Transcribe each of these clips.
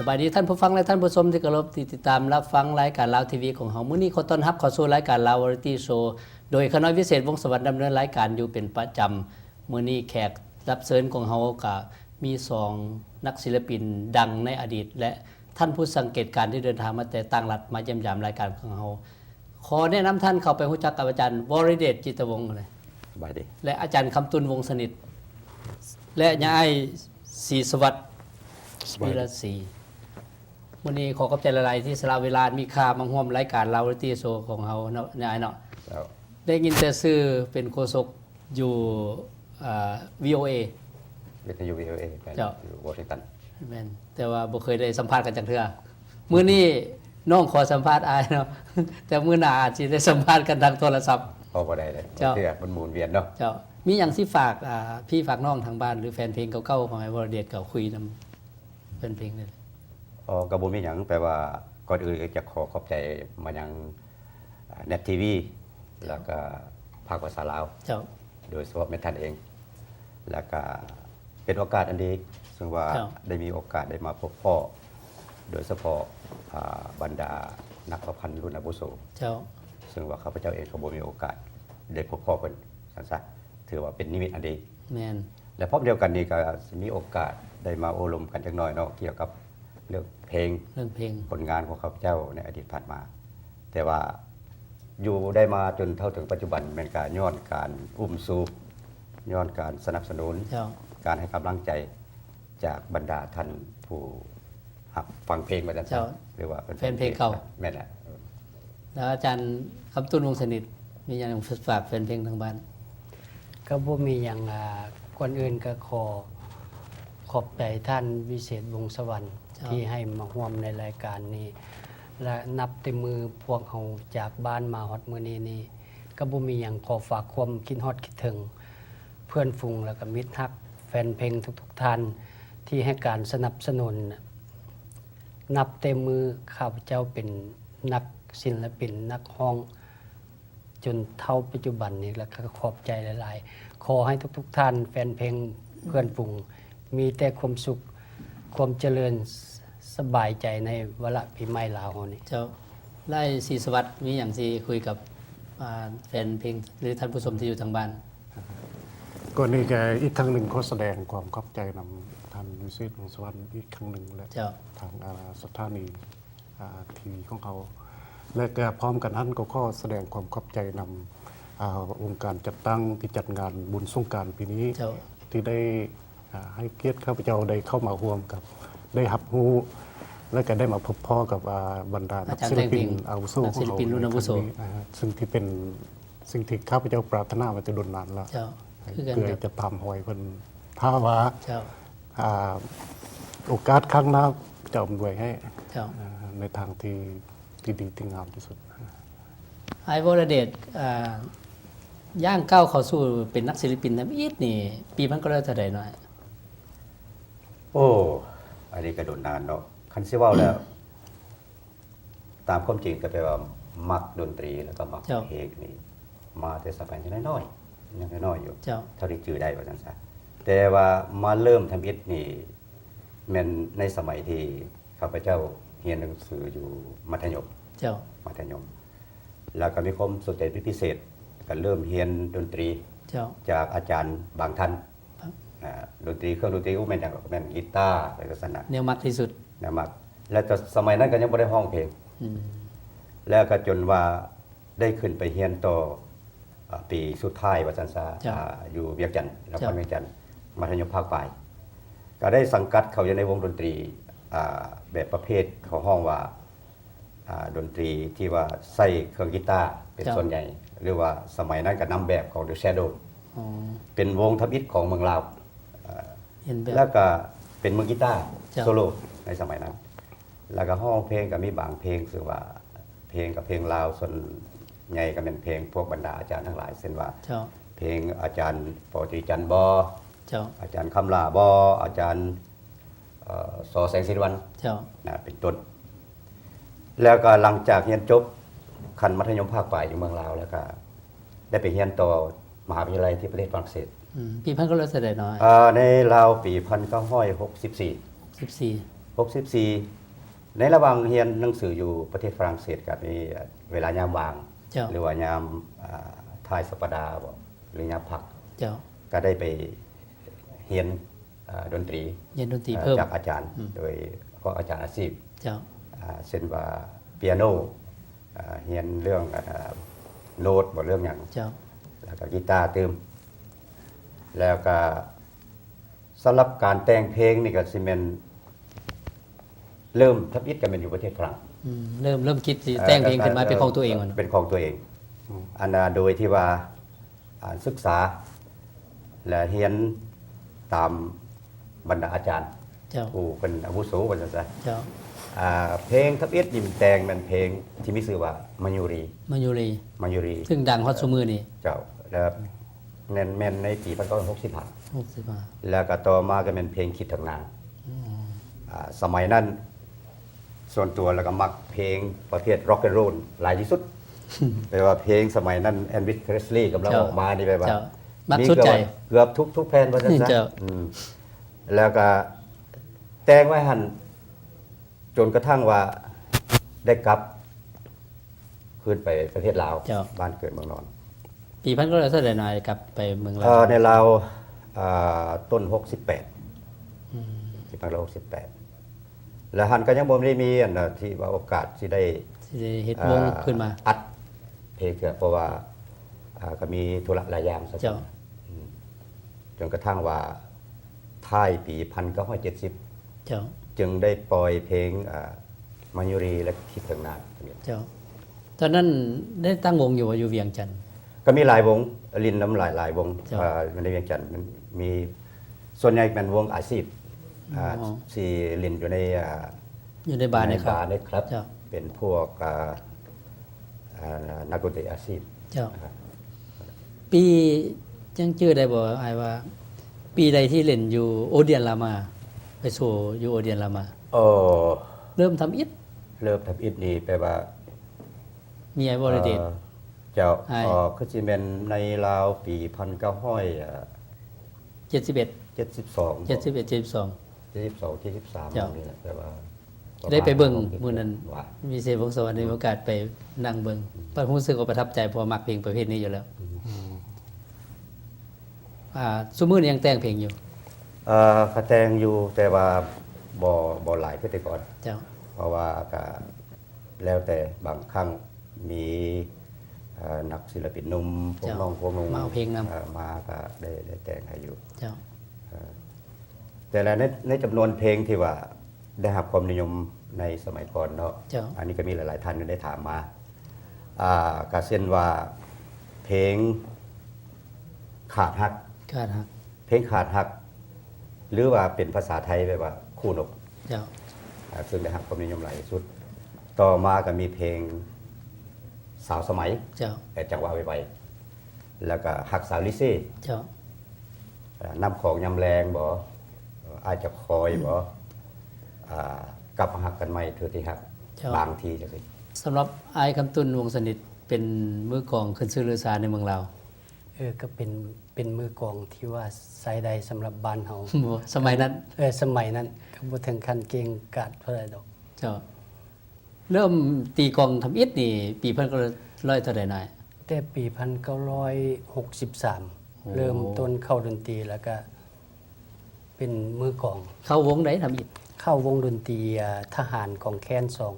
ສະບາຍດີທ່ານຜູ້ຟັງ ແລະ ທ່ານຜູ້ຊົມທີ່ເຄົາລົບ ທີ່ຕິດຕາມຮັບຟັງລາຍການລາວທີວີຂອງເຮົາ. ມື້ນີ້ຂໍຕ້ອນຮັບເຂົ້າສູ່ລາຍການລາວວາຣາຍຕີ້ໂຊ ໂດຍຂ້ານ້ອຍວິເສດ ວົງສະຫວັນ ດຳເນີນລາຍການຢູ່ເປັນປະຈຳ. ມື້ນີ້ແຂກຮັບເຊີນຂອງເຮົາກະມີສອງນັກສິລະປິນດັງໃນອະດີດ ແລະ ທ່ານຜູ້ສັງເກດການທີ່ເດີນທາງມາແຕ່ຕ່າງລັດ ມາຢ້ຽມຢາມລາຍການຂອງເຮົາ. ຂໍແນະນຳທ່ານເຂົ້າໄປຮູ້ຈັກກັບອາຈານວໍລິເດດ ຈິດຕະວົງ ສະບາຍດີ ແລະ ອາຈານຄຳຕຸນ ວົງສະໜິດ ແລະ ຍາອ້າຍ ສີສະຫວັດ ສະບາຍດີ ວິລະສີ. ມື້ນີ້ຂໍຂອບໃຈຫຼາຍໆ ທີ່ສະຫຼະເວລາອັນມີຄ່າມາຮ່ວມລາຍການລາວວາຣາຍຕີ້ໂຊຂອງເຮົາເນາະ ຍາອ້າຍເນາະ. ເຈົ້າ. ໄດ້ຍິນແຕ່ຊື່ເປັນໂຄສົກຢູ່ ເອີ ວີໂອເອ ວິທະຍຸ ວີໂອເອ ແມ່ນ ເຈົ້າ ຢູ່ວໍຊິງຕັນ. ແມ່ນ ແຕ່ວ່າບໍ່ເຄີຍໄດ້ສຳພາດກັນຈັກເທື່ອ. ມື້ນີ້ນ້ອງຂໍສຳພາດອ້າຍເນາະ ແຕ່ມື້ໜ້າອາດຊິໄດ້ສຳພາດກັນທາງໂທລະສັບ. ເອົາບໍ່ໄດ້ເລີຍ ເຈົ້າ ເທື່ອມັນໝູນວຽນເນາະ. ເຈົ້າ. ມີຫຍັງຊິຝາກ ອ່າ ພີ່ຝາກນ້ອງທາງບ້ານ ຫຼື ແຟນເພງເກົ່າໆ ຂອງອ້າຍວໍລິເດດ ກໍຄຸຍນຳແຟນເພງເລີຍ. ອໍ ກໍບໍ່ມີຫຍັງ ແຕ່ວ່າກ່ອນອື່ນກໍຈະຂໍຂອບໃຈມາຍັງ ເນັດທີວີ ແລ້ວກໍພາກພາສາລາວ ເຈົ້າ ໂດຍສະເພາະແມ່ນທ່ານເອງ ແລ້ວກໍເປັນໂອກາດອັນດີ ເຊິ່ງວ່າ ເຈົ້າ ໄດ້ມີໂອກາດໄດ້ມາພົບພໍ້ ໂດຍສະເພາະ ອາ ບັນດານັກປະພັນລຸ້ນອາວຸໂສ ເຈົ້າ ເຊິ່ງວ່າຂ້າພະເຈົ້າເອງກໍບໍ່ມີໂອກາດໄດ້ພົບພໍ້ເພິ່ນ ຊັ້ນຊະ ຖືວ່າເປັນນິມິດອັນດີ. ແມ່ນ. ແລະ ພ້ອມດຽວກັນນີ້ກໍຊິມີໂອກາດໄດ້ມາໂອ້ລົມກັນຈັກໜ້ອຍເນາະ ກ່ຽວກັບເລື່ອງເພງ ເລື່ອງເພງ ຜົນງານຂອງຂ້າພະເຈົ້າໃນອະດີດຜ່ານມາ. ແຕ່ວ່າຢູ່ໄດ້ມາຈົນເທົ່າເຖິງປັດຈຸບັນ ແມ່ນກະຍ້ອນການອຸ້ມຊູບ ຍ້ອນການສະໜັບສະໜູນ ເຈົ້າ ການໃຫ້ກຳລັງໃຈຈາກບັນດາທ່ານຜູ້ຮັບຟັງເພງວ່າຊັ້ນຊະ ເຈົ້າ ຫຼືວ່າເປັນແຟນເພງເກົ່າ. ແມ່ນແຫຼະ. ແລ້ວອາຈານຄຳຕຸນ ວົງສະໜິດ ມີຫຍັງຝາກແຟນເພງທາງບ້ານ? ກໍບໍ່ມີຫຍັງ ອາ ກ່ອນອື່ນກໍຂໍຂອບໃຈທ່ານວິເສດ ວົງສະຫວັນ ເຈົ້າ ທີ່ໃຫ້ມາຮ່ວມໃນລາຍການນີ້ ແລະ ນັບແຕ່ມື້ພວກເຮົາຈາກບ້ານມາຮອດມື້ນີ້ນີ້ ກໍບໍ່ມີຫຍັງ ຂໍຝາກຄວາມຄິດຮອດຄິດເຖິງເພື່ອນຝູງ ແລ້ວກໍມິດຮັກແຟນເພງທຸກໆທ່ານ ທີ່ໃຫ້ການສະໜັບສະໜູນ ນັບແຕ່ມື້ຂ້າພະເຈົ້າເປັນນັກສິນລະປິນ ນັກຮ້ອງ ຈົນເທົ່າປັດຈຸບັນນີ້ ແລ້ວກໍຂອບໃຈຫຼາຍໆ. ຂໍໃຫ້ທຸກໆທ່ານ ແຟນເພງ ເພື່ອນຝູງ ມີແຕ່ຄວາມສຸກ ຄວາມຈະເລີນ ສະບາຍໃຈໃນວາລະປີໃໝ່ລາວເຮົານີ້. ເຈົ້າ. ແລະ ອ້າຍສີສະຫວັດ ມີຫຍັງຊິຄຸຍກັບ ອາ ແຟນເພງ ຫຼື ທ່ານຜູ້ຊົມທີ່ຢູ່ທາງບ້ານ? ກ່ອນອື່ນກໍອີກຄັ້ງໜຶ່ງ ຂໍສະແດງຄວາມຂອບໃຈນຳທ່ານວິເສດ ວົງສະຫວັນ ອີກຄັ້ງໜຶ່ງ ແລະ ເຈົ້າ ທາງ ອາ ສະຖານີ ອາ ທີວີຂອງເຮົາ ແລະ ກໍພ້ອມກັນຫັ້ນກໍຂໍສະແດງຄວາມຂອບໃຈນຳ ອາ ອົງການຈັດຕັ້ງທີ່ຈັດງານບຸນສົງການປີນີ້ ເຈົ້າ ທີ່ໄດ້ ອາ ໃຫ້ກຽດຂ້າພະເຈົ້າໄດ້ເຂົ້າມາຮ່ວມກັບ ໄດ້ຮັບຮູ້ ແລະ ກໍໄດ້ມາພົບພໍ້ກັບ ອາ ບັນດານັກສິລະປິນອາວຸໂສຂອງເຮົາໃນຄັ້ງນີ້ ອາ ຊຶ່ງທີ່ເປັນ ສິ່ງທີ່ຂ້າພະເຈົ້າປາດຖະໜາມາແຕ່ດົນນານແລ້ວ ເຈົ້າ ເພື່ອຈະຕາມຮອຍເພິ່ນ ຖ້າວ່າ ເຈົ້າ ອາ ໂອກາດຄັ້ງໜ້າຈະອຳນວຍໃຫ້ ເຈົ້າ ອາ ໃນທາງທີ່ ທີ່ດີທີ່ງາມທີ່ສຸດ. ອ້າຍວໍລະເດດ ອາ ຍ່າງກ້າວເຂົ້າສູ່ເປັນນັກສິລະປິນທຳອິດນີ້ ປີພັນເກົ້າຮ້ອຍເທົ່າໃດເນາະ? ໂອ້ ອັນນີ້ກໍດົນນານເນາະ ຄັນຊິເວົ້າແລ້ວ ຕາມຄວາມຈິງກໍແປວ່າມັກດົນຕີ ແລ້ວກໍມັກ ເຈົ້າ ເພງນີ້ ມາແຕ່ສະໄໝຍັງນ້ອຍໆ ຍັງນ້ອຍໆຢູ່ ເຈົ້າ ເທົ່າທີ່ຈື່ໄດ້ວ່າຊັ້ນຊະ. ແຕ່ວ່າມາເລີ່ມທຳອິດນີ້ ແມ່ນໃນສະໄໝທີ່ຂ້າພະເຈົ້າຮຽນໜັງສືຢູ່ມັດທະຍົມ ເຈົ້າ ມັດທະຍົມ ແລ້ວກໍມີຄວາມສົນໃຈເປັນພິເສດ ກໍເລີ່ມຮຽນດົນຕີ ເຈົ້າ ຈາກອາຈານບາງທ່ານ ອ່າ ດົນຕີ ເຄື່ອງດົນຕີ ໂອ້ ແມ່ນຫຍັງ ແມ່ນກີຕາ ໄປລັກສະນະ ແນວມັກທີ່ສຸດ ແນວມັກ ແລ້ວກໍສະໄໝນັ້ນກໍຍັງບໍ່ໄດ້ຮ້ອງເພງ ອືມ ແລ້ວກໍຈົນວ່າໄດ້ຂຶ້ນໄປຮຽນຕໍ່ ອາ ປີສຸດທ້າຍວ່າຊັ້ນຊະ ເຈົ້າ ອາ ຢູ່ວຽງຈັນ ນະຄອນວຽງຈັນ ມັດທະຍົມພາກປາຍ ກໍໄດ້ສັງກັດເຂົ້າຢູ່ໃນວົງດົນຕີ ອາ ແບບປະເພດເຂົາຮ້ອງວ່າ ອາ ດົນຕີທີ່ວ່າໃຊ້ເຄື່ອງກີຕາເປັນ ເຈົ້າ ສ່ວນໃຫຍ່ ຫຼືວ່າສະໄໝນັ້ນກໍນຳແບບຂອງ The Shadow ອໍ ເປັນວົງທຳອິດຂອງເມືອງລາວ ເອີ ເຫັນແບບ ແລ້ວກໍເປັນມືກີຕາ ເຈົ້າ ໂຊໂລໃນສະໄໝນັ້ນ ແລ້ວກໍຮ້ອງເພງກໍມີບາງເພງ ເຊິ່ງວ່າເພງກໍເພງລາວ ສ່ວນໃຫຍ່ກໍແມ່ນເພງພວກບັນດາອາຈານທັງຫຼາຍ ເຊັ່ນວ່າ ເຈົ້າ ເພງອາຈານ ປ ຕີຈັນບໍ ເຈົ້າ ອາຈານຄຳຫຼ້າບໍ ອາຈານ ເອີ ສ ແສງສິລິວັນ ເຈົ້າ ນະ ເປັນຕົ້ນ. ແລ້ວກໍຫຼັງຈາກຮຽນຈົບຂັ້ນມັດທະຍົມພາກປາຍຢູ່ເມືອງລາວ ແລ້ວກໍໄດ້ໄປຮຽນຕໍ່ມະຫາວິທະຍາໄລທີ່ປະເທດຝຣັ່ງເສດ ອືມ ປີພັນເກົ້າຮ້ອຍເທົ່າໃດເນາະ? ເອີ ໃນລາວປີພັນເກົ້າຮ້ອຍຫົກສິບສີ່ ຫົກສິບສີ່ ຫົກສິບສີ່ ໃນລະຫວ່າງຮຽນໜັງສືຢູ່ປະເທດຝຣັ່ງເສດ ກໍມີເວລາຍາມວ່າງ ເຈົ້າ ຫຼືວ່າຍາມ ອ່າ ທ້າຍສັບປະດາບໍ ຫຼືຍາມພັກ ເຈົ້າ ກໍໄດ້ໄປຮຽນ ອ່າ ດົນຕີ ຮຽນດົນຕີ ເອີ ເພີ່ມ ຈາກອາຈານ ອືມ ໂດຍສະເພາະອາຈານອາຊີບ ເຈົ້າ ອ່າ ເຊັ່ນວ່າ ປຽໂນ ອ່າ ຮຽນເລື່ອງ ອ່າ ໂນ້ດບໍ ເລື່ອງຫຍັງ ເຈົ້າ ແລ້ວກໍກີຕາຕື່ມ ແລ້ວກໍ ສຳລັບການແຕ່ງເພງນີ້ກໍຊິແມ່ນເລີ່ມທຳອິດກໍແມ່ນຢູ່ປະເທດຝຣັ່ງ ອືມ ເລີ່ມ ເລີ່ມຄິດຊິແຕ່ງເພງຂຶ້ນມາເປັນຂອງຕົວເອງ ເອີ ເນາະ ເປັນຂອງຕົວເອງ ອືມ ອັນນ່າ ໂດຍທີ່ວ່າ ອ່າ ສຶກສາ ແລະ ຮຽນຕາມບັນດາອາຈານ ເຈົ້າ ຜູ້ເພິ່ນອາວຸໂສວ່າຊັ້ນຊະ ເຈົ້າ ອ່າ ເພງທຳອິດນີ້ແຕ່ງແມ່ນເພງທີ່ມີຊື່ວ່າ ມາຍຸຣີ ມາຍຸຣີ ມາຍຸຣີ ຊຶ່ງດັງຮອດຊຸມື້ນີ້ ເຈົ້າ ແລ້ວ ແມ່ນ ແມ່ນໃນປີພັນເກົ້າຮ້ອຍຫົກສິບຫ້າ ຫົກສິບຫ້າ ແລ້ວກໍຕໍ່ມາກໍແມ່ນເພງຄິດເຖິງນາງ ອືມ ອ່າ ສະໄໝນັ້ນ ສ່ວນຕົວແລ້ວກໍມັກເພງປະເພດ rock and roll ຫຼາຍທີ່ສຸດ ແປວ່າເພງສະໄໝນັ້ນ Elvis Presley ກຳລັງ ເຈົ້າ ອອກມານີ້ ແປວ່າ ເຈົ້າ ມັກສຸດໃຈ ເກືອບ ເກືອບທຸກ ທຸກແຜ່ນວ່າຊັ້ນຊະ ເຈົ້າ ອືມ ແລ້ວກໍແຕ່ງໄວ້ຫັ້ນ ຈົນກະທັ້ງວ່າໄດ້ກັບຄືນໄປປະເທດລາວ ເຈົ້າ ບ້ານເກີດເມືອງນອນ ປີພັນເກົ້າຮ້ອຍເທົ່າໃດນະ ກັບໄປເມືອງລາວ ເອີ ໃນລາວ ອ່າ ຕົ້ນຫົກສິບແປດ ອືມ ປີພັນເກົ້າຮ້ອຍຫົກສິບແປດ ແລ້ວຫັ້ນກໍຍັງບໍ່ໄດ້ມີອັນນະ ທີ່ວ່າໂອກາດຊິໄດ້ ຊິໄດ້ເຮັດວົງ ອ່າ ຂຶ້ນມາ ອັດເພງເທື່ອ ເພາະວ່າ ອ່າ ກໍມີທຸລະຫຼາຍຢ່າງຊະ ເຈົ້າ ອືມ ຈົນກະທັ່ງວ່າທ້າຍປີພັນເກົ້າຮ້ອຍເຈັດສິບ ເຈົ້າ ຈຶ່ງໄດ້ປ່ອຍເພງ ອ່າ ມາຍຸຣີ ແລະ ຄິດເຖິງນາງ ເຈົ້າ ຕອນນັ້ນໄດ້ຕັ້ງວົງຢູ່ ຢູ່ວຽງຈັນ? ກໍມີຫຼາຍວົງ ຫຼິ້ນນຳຫຼາຍໆວົງ ເຈົ້າ ເອີ ຢູ່ໃນວຽງຈັນ ມັນມີ ສ່ວນໃຫຍ່ແມ່ນວົງອາຊີບ ອໍ ອ່າ ທີ່ຫຼິ້ນຢູ່ໃນ ອ່າ ຢູ່ໃນບາ ໃນ ໃນຄລັບ ບາ ໃນຄລັບ ເຈົ້າ ເປັນພວກ ອ່າ ອ່າ ນັກດົນຕີອາຊີບ ເຈົ້າ ອ່າ ປີ ຍັງຈື່ໄດ້ບໍ່ອ້າຍວ່າ ປີໃດທີ່ຫຼິ້ນຢູ່ໂອດຽນລາມາ ໄປໂຊຢູ່ໂອດຽນລາມາ? ເອີ ເລີ່ມທຳອິດ ເລີ່ມທຳອິດນີ້ແປວ່າ ມີອ້າຍວໍລະເດດ ເອີ ເຈົ້າ ອ້າຍ ເອີ ຄືຊິແມ່ນໃນລາວປີພັນເກົ້າຮ້ອຍ ເຈັດສິບເອັດ ເຈັດສິບສອງ ເຈັດສິບເອັດ ເຈັດສິບສອງ ເຈັດສິບສອງ ເຈັດສິບສາມ ເຈົ້າ ນີ້ແຫຼະ ແປວ່າ ໄດ້ໄປເບິ່ງມື້ນັ້ນ ວິເສດວົງສະຫວັນ ມີໂອກາດໄປນັ່ງເບິ່ງ ອືມ ປະ ຮູ້ສຶກວ່າປະທັບໃຈ ເພາະວ່າມັກເພງປະເພດນີ້ຢູ່ແລ້ວ ອືມ ອ່າ ຊຸມື້ນີ້ຍັງແຕ່ງເພງຢູ່? ເອີ ກໍແຕ່ງຢູ່ ແຕ່ວ່າບໍ່ ບໍ່ຫຼາຍຄືແຕ່ກ່ອນ ເຈົ້າ ເພາະວ່າກໍແລ້ວແຕ່ ບາງຄັ້ງມີ ເອີ ນັກສິລະປິນໜຸ່ມ ພວກ ເຈົ້າ ນ້ອງພວກໜຸ່ມ ມາເອົາເພງນຳ ເອີ ມາກໍໄດ້ ໄດ້ແຕ່ງໃຫ້ຢູ່ ເຈົ້າ ເອີ ແຕ່ລະໃນ ໃນຈຳນວນເພງທີ່ວ່າໄດ້ຮັບຄວາມນິຍົມໃນສະໄໝກ່ອນເນາະ ເຈົ້າ ອັນນີ້ກໍມີຫຼາຍໆທ່ານໄດ້ຖາມມາ ອ່າ ກໍເຊັ່ນວ່າເພງຂາດຮັກ ຂາດຮັກ ເພງຂາດຮັກ ຫຼືວ່າເປັນພາສາໄທແບບວ່າຄູ່ນົກ ເຈົ້າ ອ່າ ເຊິ່ງໄດ້ຮັບຄວາມນິຍົມຫຼາຍທີ່ສຸດ ຕໍ່ມາກໍມີເພງສາວສະໄໝ ເຈົ້າ ແຕ່ຈັງຫວະໄວໆ ແລ້ວກໍຮັກສາວລິເຊ ເຈົ້າ ອ່າ ນ້ຳຂອງຍາມແລງບໍ ອ້າຍຈະຄອຍບໍ ອ່າ ກັບມາຮັກກັນໃໝ່ເທື່ອທີ່ຮັກ ເຈົ້າ ບາງທີຈັ່ງຊີ້. ສຳລັບອ້າຍຄຳຕຸນ ວົງສະໜິດ ເປັນມືກອງຂຶ້ນຊື່ລືຊາໃນເມືອງລາວ ເອີ ກໍເປັນ ເປັນມືກອງທີ່ວ່າໃຊ້ໄດ້ສຳລັບບ້ານເຮົາ ບໍ່ ສະໄໝນັ້ນ ເອີ ສະໄໝນັ້ນກໍບໍ່ເຖິງຂັ້ນເກັ່ງກາດເທົ່າໃດດອກ ເຈົ້າ ເລີ່ມຕີກອງທຳອິດນີ້ ປີພັນເກົ້າຮ້ອຍເທົ່າໃດນາຍ? ແຕ່ປີພັນເກົ້າຮ້ອຍຫົກສິບສາມ ໂອ້ ເລີ່ມຕົ້ນເຂົ້າດົນຕີ ແລ້ວກະເປັນມືກອງ ເຂົ້າວົງໃດທຳອິດ? ເຂົ້າວົງດົນຕີ ອ່າ ທະຫານກອງແຄ້ນສອງ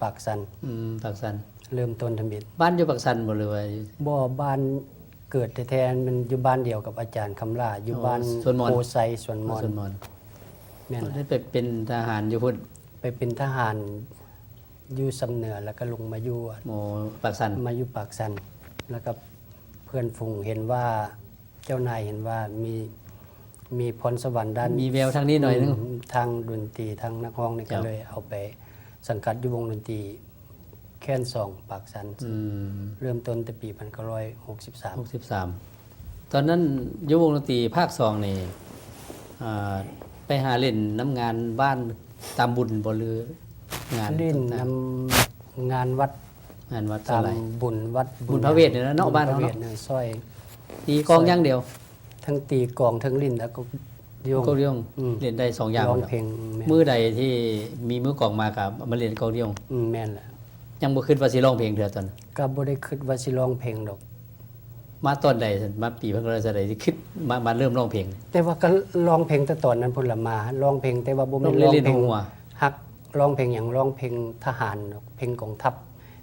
ປາກຊັນ ອືມ ປາກຊັນ ເລີ່ມຕົ້ນທຳອິດ ບ້ານຢູ່ປາກຊັນບໍ່ ຫຼືວ່າ? ບໍ່ ບ້ານເກີດແທ້ໆ ມັນຢູ່ບ້ານດຽວກັບອາຈານຄຳຫຼ້າ ຢູ່ ອໍ ບ້ານ ສວນມອນ ໂພໄຊ ສວນມອນ ອໍ ສວນມອນ ແມ່ນ ໄດ້ໄປເປັນທະຫານຢູ່ພຸ້ນ? ໄປເປັນທະຫານຢູ່ຊຳເໜືອ ແລ້ວກໍລົງມາຢູ່ ໂອ້ ປາກຊັນ ມາຢູ່ປາກຊັນ ແລ້ວກໍເພື່ອນຝູງເຫັນວ່າ ເຈົ້ານາຍເຫັນວ່າມີ ມີພອນສະຫວັນດ້ານ ມີແວວທາງນີ້ໜ້ອຍໜຶ່ງ ອືມ ທາງດົນຕີ ທາງນັກຮ້ອງນີ້ ເຈົ້າ ກໍເລີຍເອົາໄປສັງກັດຢູ່ວົງດົນຕີແຄ້ນສອງປາກຊັນ ອືມ ເລີ່ມຕົ້ນແຕ່ປີພັນເກົ້າຮ້ອຍຫົກສິບສາມ ຫົກສິບສາມ ຕອນນັ້ນຢູ່ວົງດົນຕີພາກສອງນີ້ ອ່າ ໄປຫາຫຼິ້ນນຳງານບ້ານຕາມບຸນບໍ່ ຫຼືງານ ຫຼິ້ນນຳ ຕ່າງໆ ງານວັດ ງານວັດ ຕາມສ່ວນຫຼາຍ ບຸນວັດ ບຸນພະເວດນີ້ແຫຼະເນາະ ບຸນພະເວດ ບ້ານເຮົາເນາະ ເອີ ຊ່ອຍ ຕີກອງຢ່າງດຽວ ທັງຕີກອງ ທັງຫຼິ້ນ ແລ້ວກໍ ໂຢງ ກອງໂຢງ ອືມ ຫຼິ້ນໄດ້ສອງຢ່າງ ຮ້ອງເພງ ແມ່ນ ມື້ໃດທີ່ມີມືກອງມາກໍມາຫຼິ້ນກອງໂຢງ ອືມ ແມ່ນແຫຼະ ຍັງບໍ່ຄິດວ່າຊິຮ້ອງເພງເທື່ອຕອນນັ້ນ ກໍບໍ່ໄດ້ຄິດວ່າຊິຮ້ອງເພງດອກ ມາຕອນໃດຊັ້ນ ມາປີພັນເກົ້າຮ້ອຍເທົ່າໃດທີ່ຄິດມາ ມາເລີ່ມຮ້ອງເພງ ແຕ່ວ່າກໍຮ້ອງເພງແຕ່ຕອນນັ້ນພຸ້ນລະ ມາຮ້ອງເພງ ແຕ່ວ່າບໍ່ແມ່ນຮ້ອງເພງ ຮັກ ຮ້ອງເພງຫຍັງ ຮ້ອງເພງທະຫານ ເພງກອງທັບ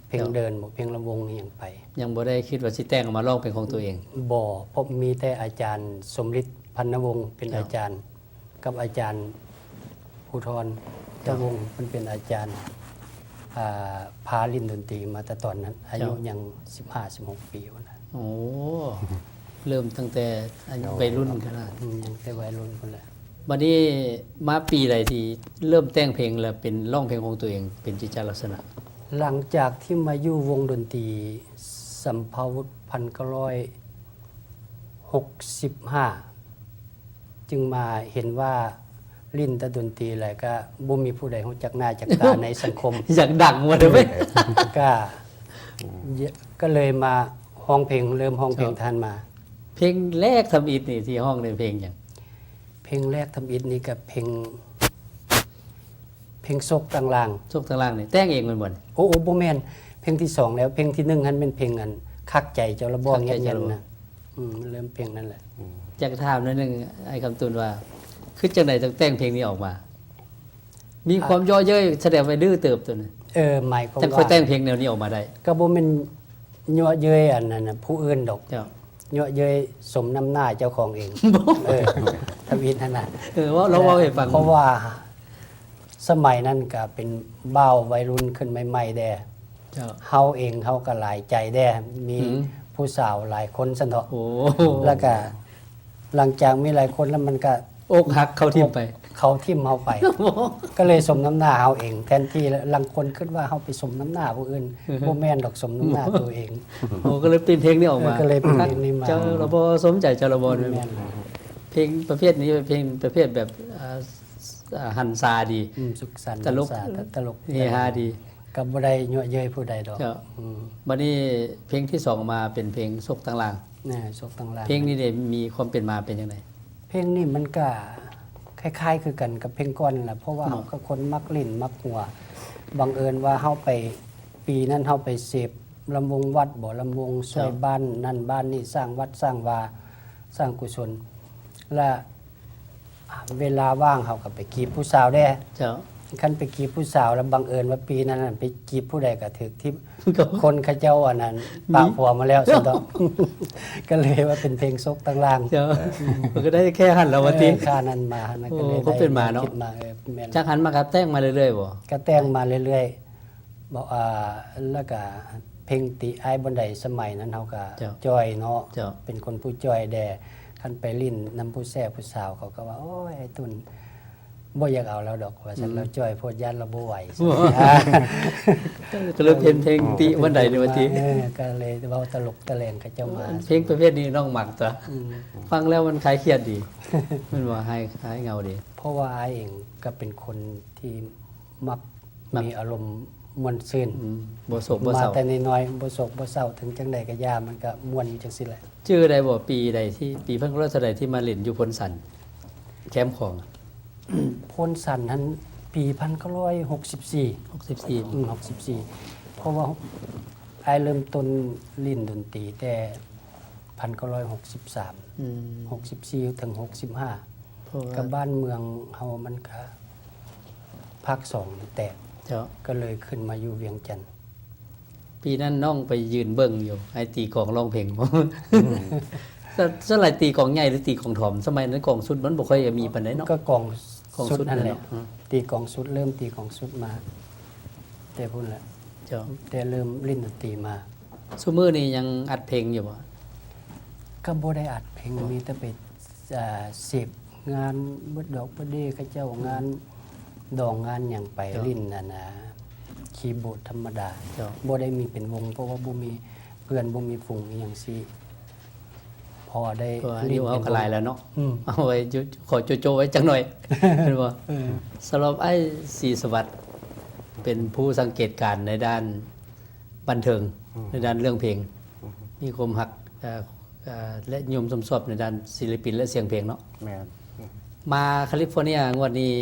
ເພງເດີນບໍ ເພງລຳວົງອີ່ຫຍັງໄປ ຍັງບໍ່ໄດ້ຄິດວ່າຊິແຕ່ງອອກມາຮ້ອງເປັນຂອງຕົວເອງ ບໍ່ ເພາະມີແຕ່ອາຈານສົມລິດ ພັນນະວົງ ເປັນອາຈານ ກັບອາຈານພູທອນ ເຈົ້າ ຕະວົງ ເພິ່ນເປັນອາຈານ ອ່າ ພາຫຼິ້ນດົນຕີມາແຕ່ຕອນນັ້ນ ອາຍຸຍັງສິບຫ້າ ສິບຫົກປີພຸ້ນນະ ໂອ້ ເລີ່ມຕັ້ງແຕ່ອາຍຸໄວລຸ້ນຂະໜາດ ອືມ ຍັງແຕ່ໄວລຸ້ນພຸ້ນແຫຼະ ບັດນີ້ມາປີໃດທີ່ເລີ່ມແຕ່ງເພງ ແລ້ວເປັນຮ້ອງເພງຂອງຕົວເອງ ເປັນກິດຈະລັກສະນະ? ຫຼັງຈາກທີ່ມາຢູ່ວົງດົນຕີສຳພາວຸດ ພັນເກົ້າຮ້ອຍຫົກສິບຫ້າ ຈຶ່ງມາເຫັນວ່າຫຼິ້ນແຕ່ດົນຕີແລ້ວກະບໍ່ມີຜູ້ໃດຮູ້ຈັກໜ້າຈັກຕາໃນສັງຄົມ ຢາກດັງວ່າເດີ ກະ ກະເລີຍມາຮ້ອງເພງ ເລີ່ມຮ້ອງເພງ ເຈົ້າ ທ່ານມາ ເພງແລກທຳອິດນີ້ທີ່ຮ້ອງໃນເພງຫຍັງ? ເພງແລກທຳອິດນີ້ກະເພງ ເພງໂຊກຕັ້ງລ່າງ ໂຊກຕັ້ງລ່າງນີ້ແຕ່ງເອງແມ່ນບໍ່? ໂອ້ ໂອ້ ບໍ່ແມ່ນ ເພງທີສອງແລ້ວ ເພງທີໜຶ່ງຫັ້ນແມ່ນເພງອັນ ຄັກໃຈເຈົ້າລະບໍ່ ແງ່ນໆນະ ອືມ ເລີ່ມເພງນັ້ນແຫຼະ ອືມ ຢາກຖາມໜ້ອຍໜຶ່ງ ອ້າຍຄຳຕຸນວ່າ ຄິດຈັ່ງໃດຈັ່ງແຕ່ງເພງນີ້ອອກມາ? ມີຄວາມເຍາະເຍີ້ຍ ສະແດງວ່າດື້ເຕີບໂຕນີ້ ເອີ ໝາຍຄວາມວ່າ ຈັ່ງຄ່ອຍແຕ່ງເພງແນວນີ້ອອກມາໄດ້ ກໍບໍ່ແມ່ນເຍາະເຍີ້ຍອັນນັ້ນນະ ຜູ້ອື່ນດອກ ເຈົ້າ ເຍາະເຍີ້ຍສົມນ້ຳໜ້າເຈົ້າຂອງເອງ ເອີ ທຳອິດຫັ້ນນະ ເອີ ເວົ້າ ລອງເວົ້າໃຫ້ຟັງ ເພາະວ່າສະໄໝນັ້ນກະເປັນບ່າວໄວລຸ້ນຂຶ້ນໃໝ່ໆແດ່ ເຈົ້າ ເຮົາເອງເຮົາກະຫຼາຍໃຈແດ່ ມີ ອືມ ຜູ້ສາວຫຼາຍຄົນຊັ້ນເຖາະ ໂອ້ ແລ້ວກະຫຼັງຈາກມີຫຼາຍຄົນແລ້ວມັນກະ ອົກຫັກເຂົາຖິ້ມໄປ ເຂົາຖິ້ມເຮົາໄປ ກໍເລີຍສົມນ້ຳໜ້າເຮົາເອງ ແທນທີ່ລາງຄົນຄິດວ່າເຮົາໄປສົມນ້ຳໜ້າຜູ້ອື່ນ ອືຮຶ ບໍ່ແມ່ນດອກ ສົມນ້ຳໜ້າຕົວເອງ ໂອ້ ກໍເລີຍປິ່ນເພງນີ້ອອກມາ ເອີ ກໍເລີຍປິ່ນເພງນີ້ມາ ເຈົ້າລະບໍ່ສົມໃຈ ເຈົ້າລະບໍ່ ແມ່ນ ເພງປະເພດນີ້ເປັນເພງປະເພດແບບ ອ່າ ອ່າ ຫັນສາດີ ອືມ ສຸກສັນ ຕະຫຼົກ ຫັນສາ ຕະຫຼົກ ເຮຮາດີ ກໍບໍ່ໄດ້ເຍາະເຍີ້ຍຜູ້ໃດດອກ ເຈົ້າ ອືມ ບັດນີ້ເພງທີສອງມາເປັນເພງໂຊກຕັ້ງລ່າງ ເອີ ໂຊກຕັ້ງລ່າງ ເພງນີ້ໄດ້ມີຄວາມເປັນມາເປັນຈັ່ງໃດ? ເພງນີ້ມັນກະຄ້າຍໆຄືກັນກັບເພງກ່ອນຫັ້ນລະ ເພາະວ່າເຮົາກະຄົນມັກຫຼິ້ນມັກຫົວ ບັງເອີນວ່າເຮົາໄປ ປີນັ້ນເຮົາໄປເສບລຳວົງວັດບໍ ລຳວົງຊ່ວຍ ເຈົ້າ ບ້ານນັ້ນບ້ານນີ້ ສ້າງວັດສ້າງວາ ສ້າງກຸສົນ ລະ ເວລາວ່າງເຮົາກໍໄປຈີບຜູ້ສາວແດ່ ເຈົ້າ ຄັນໄປຈີບຜູ້ສາວລະບັງເອີນວ່າປີນັ້ນນັ້ນໄປຈີບຜູ້ໃດກໍຖືກຖິ້ມ ຄົນເຂົາເຈົ້າອັນນັ້ນ ປະຜົວມາແລ້ວຊັ້ນເນາະ ກໍເລີຍວ່າເປັນເພງໂຊກຕັ້ງລ່າງ ເຈົ້າ ມັນກໍໄດ້ແຄ່ຫັ້ນລະວ່າຕິ ເອີ ຄ່ານັ້ນມາຫັ້ນ ໂອ້ ກໍເລີຍ ກໍເປັນມາເນາະ ຄິດມາ ເອີ ແມ່ນ ຈາກຫັ້ນມາກໍແຕ່ງມາເລື້ອຍໆບໍ? ກໍແຕ່ງມາເລື້ອຍໆ ບໍ່ ອ່າ ແລ້ວກະເພງຕີອ້າຍບ່ອນໃດ ສະໄໝນັ້ນເຮົາກະ ເຈົ້າ ຈ່ອຍເນາະ ເຈົ້າ ເປັນຄົນຜູ້ຈ່ອຍແດ່ ຄັນໄປຫຼິ້ນນຳຜູ້ແຊຜູ້ສາວ ເຂົາກໍວ່າ ໂອ້ຍ ອ້າຍຕຸນບໍ່ຢາກເອົາລາວດອກ ວ່າຊັ້ນ ອືມ ລາວຈ່ອຍໂພດ ຢ້ານລາວບໍ່ໄຫວ ກໍເລີຍເປັນເພງຕິບ່ອນໃດນີ້ວ່າຕິ ເອີ ກໍເລີຍເວົ້າຕະຫຼົກຕະແຫຼງເຂົາເຈົ້າມາ ເພງປະເພດນີ້ນ້ອງມັກຕົວະ ອືມ ຟັງແລ້ວມັນຄາຍຄຽດດີ ແມ່ນບໍ່? ຫາຍ ຫາຍເຫງົາດີ ເພາະວ່າອ້າຍເອງກໍເປັນຄົນທີ່ມັກ ມັກ ມີອາລົມມ່ວນຊື່ນ ອືມ ບໍ່ໂສກບໍ່ເສົ້າ ມາແຕ່ນ້ອຍໆ ບໍ່ໂສກບໍ່ເສົ້າ ເຖິງຈັ່ງໃດກໍຢ່າ ມັນກໍມ່ວນຢູ່ຈັ່ງຊີ້ແຫຼະ. ຈື່ໄດ້ບໍ່ ປີໃດທີ່ ປີພັນເກົ້າຮ້ອຍເທົ່າໃດທີ່ມາຫຼິ້ນຢູ່ໂພນສັນ ແຄມຂອງ? ໂພນສັນຫັ້ນ ປີພັນເກົ້າຮ້ອຍຫົກສິບສີ່ ຫົກສິບສີ່ ອືມ ຫົກສິບສີ່ ເພາະວ່າອ້າຍເລີ່ມຕົ້ນຫຼິ້ນດົນຕີແຕ່ພັນເກົ້າຮ້ອຍຫົກສິບສາມ ອືມ ຫົກສິບສີ່ເຖິງຫົກສິບຫ້າ ເພາະວ່າ ກັບບ້ານເມືອງເຮົາມັນກະ ພາກສອງແຕກ ເຈົ້າ ກໍເລີຍຂຶ້ນມາຢູ່ວຽງຈັນ. ປີນັ້ນນ້ອງໄປຢືນເບິ່ງຢູ່ ອ້າຍຕີກອງຮ້ອງເພງ ອືມ ສ່ວນ ສ່ວນຫຼາຍຕີກອງໃຫຍ່ ຫຼື ຕີກອງຖອມ? ສະໄໝນັ້ນກອງຊຸດມັນບໍ່ຄ່ອຍຈະມີປານໃດເນາະ ກໍກອງ ກອງຊຸດນັ້ນແຫຼະ ເນາະ ອືມ ຕີກອງຊຸດ ເລີ່ມຕີກອງຊຸດມາແຕ່ພຸ້ນແຫຼະ ເຈົ້າ ແຕ່ເລີ່ມຫຼິ້ນດົນຕີມາ. ຊຸມື້ນີ້ຍັງອັດເພງຢູ່ບໍ່? ກໍບໍ່ໄດ້ອັດເພງ ບໍ່ ມີແຕ່ໄປ ອ່າ ເສບງານເບີດດອກເບີດເດເຂົາເຈົ້າ ອືມ ງານດອງງານຫຍັງໄປ ເຈົ້າ ຫຼິ້ນອັນນ່າ ຄີບອດທຳມະດາ ເຈົ້າ ບໍ່ໄດ້ມີເປັນວົງ ເພາະວ່າບໍ່ມີເພື່ອນ ບໍ່ມີຝູງອີ່ຫຍັງຊີ້ ພໍໄດ້ ເພາະວ່າອາຍຸເຮົາກໍຫຼາຍແລ້ວເນາະ ອືມ ເອົາໄວ້ຢູ່ ຂໍໂຈະໆໄວ້ຈັກໜ່ອຍ ແມ່ນບໍ່? ເອີ ສຳລັບອ້າຍສີສະຫວັດ ເປັນຜູ້ສັງເກດການໃນດ້ານ ບັນເທີງ ອືມ ໃນດ້ານເລື່ອງເພງ ອືມ ມີຄວາມຮັກ ເອີ ເອີ ແລະ ນິຍົມຊົມຊອບໃນດ້ານສິລະປິນ ແລະ ສຽງເພງເນາະ ແມ່ນ ອືມ ມາຄາລິຟໍເນຍງວດນີ້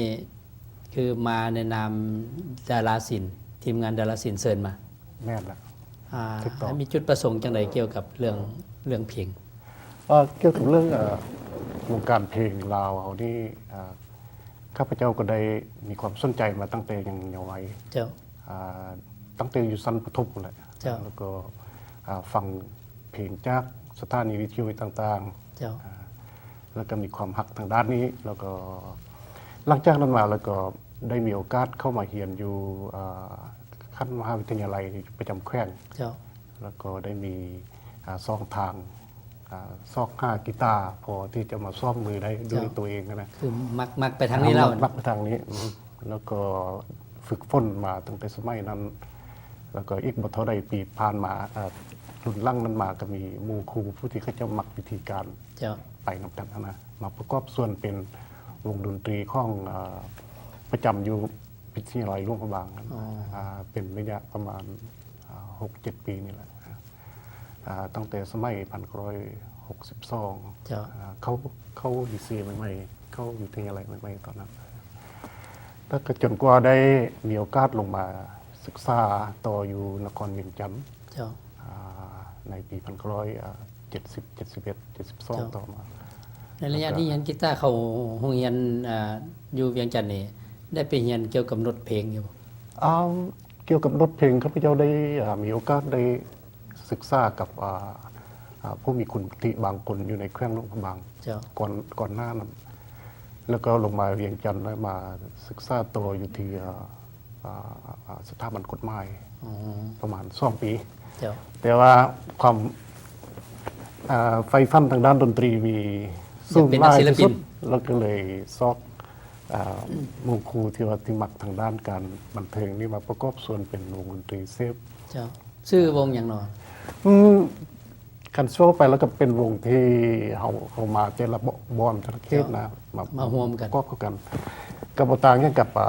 ຄືມາໃນນາມດາລາສິນ ທີມງານດາລາສິນເຊີນມາ. ແມ່ນລະ. ອ່າ ຖືກຕ້ອງ. ມີຈຸດປະສົງຈັ່ງໃດກ່ຽວກັບເລື່ອງ ເລື່ອງເພງ? ເອີ ກ່ຽວກັບເລື່ອງ ເອີ ວົງການເພງລາວເຮົານີ້ ເອີ ຂ້າພະເຈົ້າກໍໄດ້ມີຄວາມສົນໃຈມາຕັ້ງແຕ່ຍັງເຍົາະໄວ. ເຈົ້າ. ອ່າ ຕັ້ງແຕ່ຢູ່ຊັ້ນປະຖົມພຸ້ນແຫຼະ. ເຈົ້າ. ແລ້ວກໍ ອ່າ ຟັງເພງຈາກສະຖານີວິທະຍຸຕ່າງໆ. ເຈົ້າ. ອ່າ ແລ້ວກໍມີຄວາມຮັກທາງດ້ານນີ້ ແລ້ວກໍຫຼັງຈາກນັ້ນມາ ແລ້ວກໍໄດ້ມີໂອກາດເຂົ້າມາຮຽນຢູ່ ອ່າ ຂັ້ນມະຫາວິທະຍາໄລປະຈຳແຂວງ. ເຈົ້າ. ແລ້ວກໍໄດ້ມີ ອ່າ ຊ່ອງທາງ ອ່າ ຊອກຫາກີຕາພໍທີ່ຈະມາຊ້ອມມືໄດ້ດ້ວຍ ເຈົ້າ ຕົວເອງນະ. ຄືມັກ ມັກໄປທາງນີ້ແລ້ວ. ອ່າ ມັກ ມັກໄປທາງນີ້ ອືມ ແລ້ວກໍຝຶກຝົນມາຕັ້ງແຕ່ສະໄໝນັ້ນ ແລ້ວກໍອີກບໍ່ເທົ່າໃດປີຜ່ານມາ ເອີ ລຸ້ນຫຼັງນັ້ນມາກໍມີໝູ່ຄູ່ຜູ້ທີ່ເຂົາເຈົ້າມັກວິທີການ ເຈົ້າ ໄປນຳກັນຫັ້ນນະ ມາປະກອບສ່ວນເປັນວົງດົນຕີຂອງ ເອີ ປະຈຳຢູ່ວິທະຍາໄລຫຼວງພະບາງ. ອໍ. ອ່າ ເປັນໄລຍະປະມານ ອ່າ ຫົກເຈັດປີນີ້ແຫຼະ. ອ່າ ຕັ້ງແຕ່ສະໄໝພັນເກົ້າຮ້ອຍຫົກສິບສອງ. ເຈົ້າ. ອ່າ ເຂົ້າ ເຂົ້າລີເຊໃໝ່ໆ ເຂົ້າວິທະຍາໄລໃໝ່ໆຕອນນັ້ນ ແລ້ວກໍຈົນກວ່າໄດ້ມີໂອກາດລົງມາສຶກສາຕໍ່ຢູ່ນະຄອນວຽງຈັນ. ເຈົ້າ. ອ່າ ໃນປີພັນເກົ້າຮ້ອຍເຈັດສິບ ເຈັດສິບເອັດ ເຈັດສິບສອງ. ເຈົ້າ. ຕໍ່ມາ ໃນໄລຍະ ແລ້ວກໍ ທີ່ຮຽນກີຕາເຂົ້າໂຮງຮຽນ ອ່າ ຢູ່ວຽງຈັນນີ້ ໄດ້ໄປຮຽນກ່ຽວກຳນົດເພງຢູ່ບໍ່? ອ່າ ກ່ຽວກຳນົດເພງ ຂ້າພະເຈົ້າໄດ້ ອ່າ ມີໂອກາດໄດ້ສຶກສາກັບ ອ່າ ອ່າ ຜູ້ມີຄຸນວຸດທິບາງຄົນຢູ່ໃນແຂວງຫຼວງພະບາງ. ເຈົ້າ. ກ່ອນ ກ່ອນໜ້ານັ້ນ ແລ້ວກໍລົງມາວຽງຈັນ ແລ້ວມາສຶກສາຕໍ່ຢູ່ທີ່ ອ່າ ອ່າ ອ່າ ສະຖາບັນກົດໝາຍ. ອໍ. ປະມານສອງປີ. ເຈົ້າ. ແຕ່ວ່າຄວາມ ອ່າ ໃຝ່ຝັນທາງດ້ານດົນຕີມີສູງຫຼາຍທີ່ສຸດ ຢາກເປັນນັກສິລະປິນ ແລ້ວກໍເລີຍຊອກ ອ່າ ໝູ່ຄູ່ທີ່ວ່າທີ່ມັກທາງດ້ານການບັນເທີງນີ້ມາປະກອບສ່ວນເປັນວົງດົນຕີເຊບ. ເຈົ້າ. ຊື່ວົງຫຍັງເນາະ? ອືມ ຄັນເວົ້າໄປແລ້ວກໍເປັນວົງທີ່ເຮົາ ເຮົາມາແຕ່ລະບ່ອນ ແຕ່ລະເຂດນະ ເຈົ້າ ມາ ມາຮ່ວມກັນ ປະກອບເຂົ້າກັນ ກໍບໍ່ຕ່າງຫຍັງກັບ ອ່າ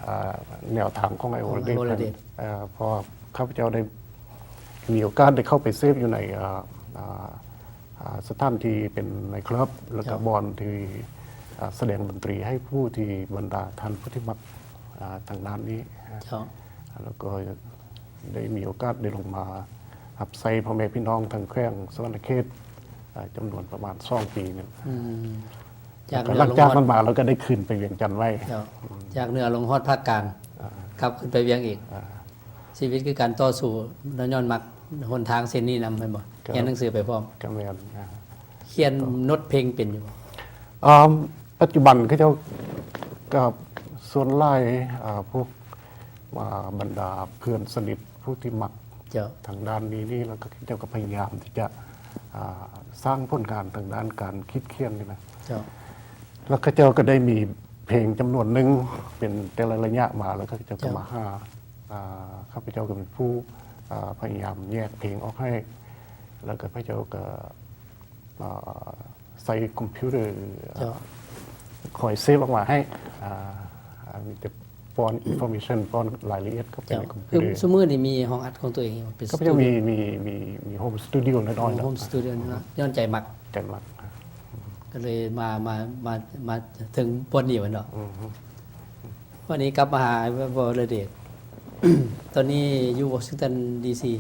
ອ່າ ແນວທາງຂອງອ້າຍໂອລະເດດ. ເອີ ເພາະຂ້າພະເຈົ້າໄດ້ມີໂອກາດໄດ້ເຂົ້າໄປເສບຢູ່ໃນ ອ່າ ອ່າ ອ່າ ສະຖານທີ່ເປັນໄນຄລັບ ແລ້ວກໍ ເຈົ້າ ບ່ອນທີ່ ອ່າ ສະແດງດົນຕີໃຫ້ຜູ້ທີ່ ບັນດາທ່ານຜູ້ທີ່ມັກ ອ່າ ທາງດ້ານນີ້. ເຈົ້າ. ແລ້ວກໍໄດ້ມີໂອກາດໄດ້ລົງມາຮັບໃຊ້ພໍ່ແມ່ພີ່ນ້ອງທາງແຂວງສະຫວັນນະເຂດ ອ່າ ຈຳນວນປະມານສອງປີນີ້. ອືມ. ຈາກເໜືອລົງຮອດ ແລ້ວກໍຫຼັງຈາກນັ້ນມາ ແລ້ວກໍໄດ້ຂຶ້ນໄປວຽງຈັນໃໝ່. ເຈົ້າ. ອືມ. ຈາກເໜືອລົງຮອດພາກກາງ ອ່າ ກັບຂຶ້ນໄປວຽງອີກ. ອ່າ. ຊີວິດຄືການຕໍ່ສູ້ ແລະ ຍ້ອນມັກຫົນທາງເສັ້ນນີ້ນຳ ແມ່ນບໍ່? ກໍ ຮຽນໜັງສືໄປພ້ອມ. ກໍແມ່ນ. ອ່າ. ຂຽນໂນດເພງເປັນຢູ່ບໍ່? ອ່າ ປັດຈຸບັນເຂົາເຈົ້າກໍສ່ວນຫຼາຍ ອ່າ ພວກ ອ່າ ບັນດາເພື່ອນສະໜິດຜູ້ທີ່ມັກ ເຈົ້າ ທາງດ້ານນີ້ນີ້ ແລ້ວກໍເຂົາເຈົ້າກໍພະຍາຍາມທີ່ຈະ ອ່າ ສ້າງຜົນງານທາງດ້ານການຂີດຂຽນນີ້ນະ. ເຈົ້າ. ແລ້ວເຂົາເຈົ້າກໍໄດ້ມີເພງຈຳນວນໜຶ່ງເປັນແຕ່ລະໄລຍະມາ ແລ້ວເຂົາເຈົ້າກໍ ເຈົ້າ ມາຫາ ອ່າ ຂ້າພະເຈົ້າກໍເປັນຜູ້ ອ່າ ພະຍາຍາມແຍກເພງອອກໃຫ້ ແລ້ວກໍເຂົາເຈົ້າກໍ ອ່າ ໃຊ້ຄອມພິວເຕີ ເຈົ້າ ຄອຍເຊບອອກມາໃຫ້ ອ່າ ມີແຕ່ປ້ອນອິນຟໍເມຊັນ ປ້ອນລາຍລະອຽດເຂົ້າໄປໃນຄອມພິວເຕີ. ເຈົ້າ. ຄືຊຸມື້ນີ້ມີຫ້ອງອັດຂອງຕົວເອງເປັນ ກໍຍັງມີ ມີ ມີ ມີໂຮມສະຕູດິໂອນ້ອຍໆ ໂຮມສະຕູດິໂອນ້ອຍໆ ຍ້ອນໃຈມັກ ໃຈມັກ ກໍເລີຍມາ ມາ ມາ ມາເຖິງບ່ອນນີ້ແມ່ນບໍ່? ອືມ. ວັນນີ້ກັບມາຫາພໍ່ລະເດດ ຕອນນີ້ຢູ່ວໍຊິງຕັນ ດີຊີ